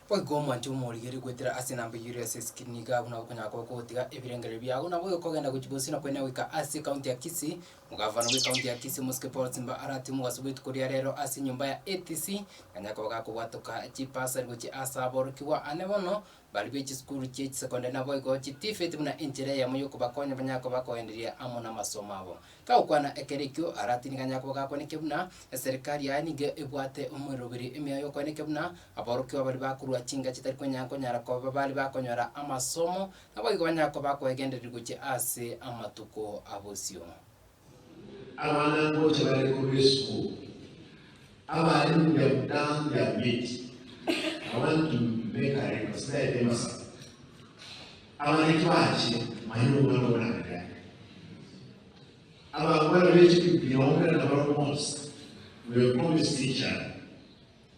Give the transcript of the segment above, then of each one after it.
Boigo omwanche omorigererie goetera ase enamba eyio ere ase escreen iga buna okonyara koba kogotiga ebirengererio biago naboigo kogenda gochia bosio na koenya goika ase ekaunti ya Kisii. Omogavana bw'ekaunti ya Kisii Omosike Paul Simba aratie omogaso bw'etuko ria rero ase enyomba ya ATC ganya koba gakobwatoka chibasari gochia ase aborokigwa ane bono baria be chisukuru chie chisecondary naboigo chi TVET buna enchera eyemo yokobakonya banyare koba bakogendereria amo namasomo abo. Gagokwana ekero ekio, aratini ganyare koba gakwaneke buna eserikari yaye nigo ebwate omoeroberi emiya y'okwaneke buna aborokigwa baria bakorua chinga chitari konyara konyara koba baria bakonyora amasomo, naboigo banyare koba bakoegendereria gochia ase amatuko abosio. Abana ngocha bare korwa esukuru, abalimu they have done their bit, I want to make a request, ndaete amasabo, abana ekibachire manya omwana obo nabere ande. Abangwana be chipikipiki naombera nabarabwo bonsi, we have promised each other.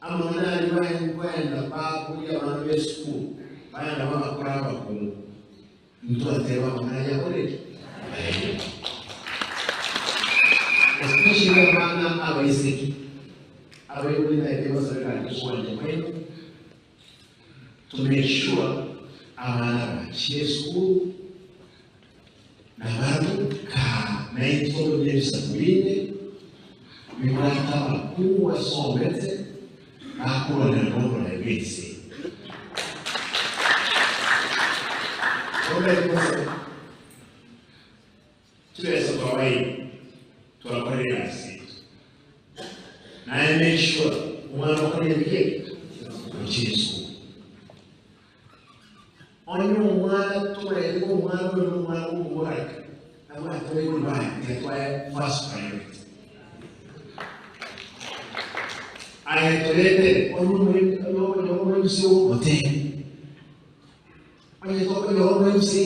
Amang'ana aria bakwenda baboria abana b'esukuru, baenda bagakora abakungu. Ntwateba amang'ana aria akorire ki? Aerire. Especially abana abaiseke, abaibori ntaete basabe gaki okoancha kwaino, to make sure abana bachire esukuru, Nabarabwo kaa naintwe tore nebisaku binde bibwate abakungu basomete bakorwanera noborai bw'ense. Bono rikosa chibesa twabaire twakorire egasi yaito. Naye make sure omwana okorire ki? Ochire esukuru. Onye omwana tomaeti ng'a omwana oyo nomwana bw'omoboraka, nabwate abaibori baye, tiga twae first priority. Aye toretere onye omoibori onye omoibisi ogotebi, onye tokonyora omoibisi.